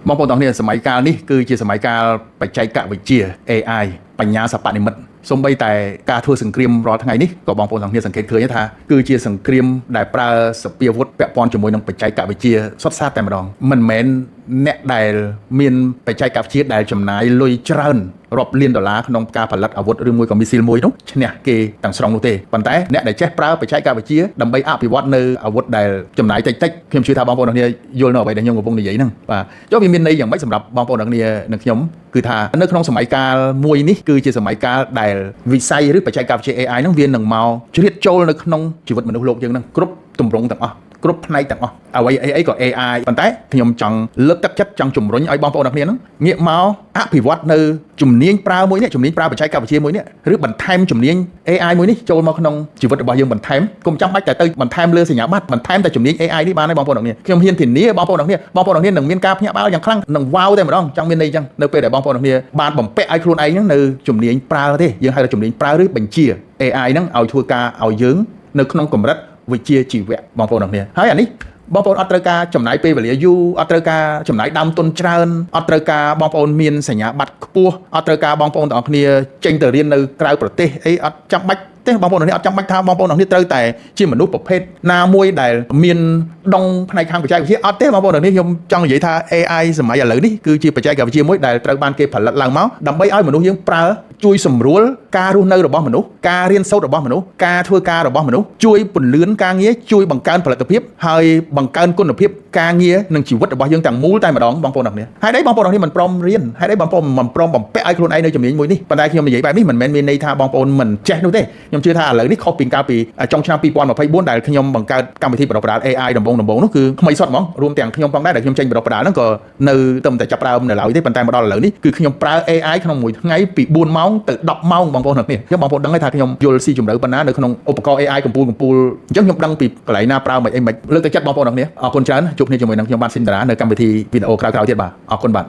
បងប្អូនទាំងគ្នាសម័យកាលនេះគឺជាសម័យកាលបច្ចេកវិទ្យា AI បញ្ញាសិប្បនិម្មិតសូម្បីតែការធ្វើសង្គ្រាមរាល់ថ្ងៃនេះក៏បងប្អូនទាំងគ្នាសង្កេតឃើញថាគឺជាសង្គ្រាមដែលប្រើសព្វាវុធពាក់ព័ន្ធជាមួយនឹងបច្ចេកវិទ្យាសុទ្ធសាធតែម្ដងមិនមែនអ្នកដែលមានបច្ចេកវិទ្យាដែលចំណាយលុយច្រើនរាប់លានដុល្លារក្នុងការផលិតអាវុធឬមួយក៏មីស៊ីលមួយនោះឈ្នះគេទាំងស្រុងនោះទេប៉ុន្តែអ្នកដែលចេះប្រើបច្ចេកវិទ្យាដើម្បីអភិវឌ្ឍនៅអាវុធដែលចំណាយតិចតិចខ្ញុំជឿថាបងប្អូនទាំងគ្នាយល់នៅអ្វីដែលខ្ញុំកំពុងនិយាយហ្នឹងបាទចុះវាមានន័យយ៉ាងម៉េចសម្រាប់បងប្អូនទាំងគ្នានិងខ្ញុំគឺថានៅក្នុងសម័យកាលមួយនេះគឺជាសម័យកាលដែលវិស័យឬបច្ចេកវិទ្យា AI ហ្នឹងវានឹងមកជ្រៀតចូលនៅក្នុងជីវិតមនុស្សលោកយើងហ្នឹងគ្រប់ទម្រង់ទាំងអស់គ្រប់ផ្នែកទាំងអស់អ្វីអីអីក៏ AI ប៉ុន្តែខ្ញុំចង់លើកទឹកចិត្តចង់ជំរុញឲ្យបងប្អូនទាំងគ្នាហ្នឹងងាកមកអភិវឌ្ឍនៅជំនាញប្រើមួយនេះជំនាញប្រើបច្ចេកវិទ្យាមួយនេះឬបន្ថែមជំនាញ AI មួយនេះចូលមកក្នុងជីវិតរបស់យើងបន្ថែមកុំចាំបាច់តែទៅបន្ថែមលើសញ្ញាបត្របន្ថែមតែជំនាញ AI នេះបានហើយបងប្អូនទាំងគ្នាខ្ញុំហ៊ានធានាបងប្អូនទាំងគ្នាបងប្អូនទាំងគ្នានឹងមានការភ្ញាក់ផ្អើលយ៉ាងខ្លាំងនឹងវ៉ាវតែម្ដងចង់មានន័យអញ្ចឹងនៅពេលដែលបងប្អូនទាំងគ្នាបានបំពាក់ឲ្យខ្លួនឯងហ្នឹងនៅជំនាញប្រើទេយើងហៅថាជំនាញប្រើឬបញ្ជា AI ហ្នឹងឲ្យធ្វើការឲ្យយើងនៅក្នុងកម្រិតវិជ្ជាជីវៈបងប្អូនទាំងគ្នាហើយអានេះបងប្អូនអត់ត្រូវការចំណាយពេលវេលាយូរអត់ត្រូវការចំណាយដើមទុនច្រើនអត់ត្រូវការបងប្អូនមានសញ្ញាបត្រខ្ពស់អត់ត្រូវការបងប្អូនទាំងអស់គ្នាចេញទៅរៀននៅក្រៅប្រទេសអីអត់ចាំបាច់ទេបងប្អូនទាំងនេះអត់ចាំបាច់ថាបងប្អូនទាំងនេះត្រូវតែជាមនុស្សប្រភេទណាមួយដែលមានដងផ្នែកខាងបច្ចេកវិទ្យាអត់ទេបងប្អូនទាំងនេះខ្ញុំចង់និយាយថា AI សម័យឥឡូវនេះគឺជាបច្ចេកវិទ្យាមួយដែលត្រូវបានគេផលិតឡើងមកដើម្បីឲ្យមនុស្សយើងប្រើជួយសម្រួលការរស់នៅរបស់មនុស្សការរៀនសូត្ររបស់មនុស្សការធ្វើការរបស់មនុស្សជួយពន្លឿនការងារជួយបង្កើនផលិតភាពហើយបង្កើនគុណភាពការងារនិងជីវិតរបស់យើងទាំងមូលតែម្ដងបងប្អូនទាំងគ្នាហើយបងប្អូនទាំងគ្នាមិនព្រមរៀនហើយបងប្អូនមិនព្រមបំពាក់ឲ្យខ្លួនឯងនៅជំនាញមួយនេះប៉ុន្តែខ្ញុំនិយាយបែបនេះមិនមែនមានន័យថាបងប្អូនមិនចេះនោះទេខ្ញុំជឿថាឥឡូវនេះខុសពីកាលពីចុងឆ្នាំ2024ដែលខ្ញុំបង្កើតកម្មវិធីបណ្ដុះបណ្ដាល AI ដំបូងដំបូងនោះគឺថ្មីសុទ្ធហ្មងរួមទាំងខ្ញុំផងដែរដែលខ្ញុំចេញបណ្ដុះបណ្ដាលហ្នឹងក៏នៅតែតែចាប់ផ្ដើមនៅឡើយទេប៉ុន្តែមកដល់ឥឡូវនេះគឺខ្ញុំប្រើ AI ក្នុងមួយថ្ងៃពី4ម៉ោងទៅ10ម៉ោងបងប្អូនទាំងគ្នាខ្ញុំបងប្អូនដឹងហើយថាខ្ញុំយល់ស៊ីជម្រៅប៉ុណ្ណានៅក្នុងឧបករណ៍ AI កំពូលកំពូលអញ្ចឹងខ្ញុំដឹងពីកន្លែងណាប្រើមិនអីមិនលើកទឹកចិត្តបងប្អូនទាំងគ្នាអរគុណច្រើនជួបគ្នាជាមួយនឹងខ្ញុំបាទស៊ីមតារានៅកម្មវិធីវីដេអូក្រោយៗទៀតបាទអរគុណបាទ។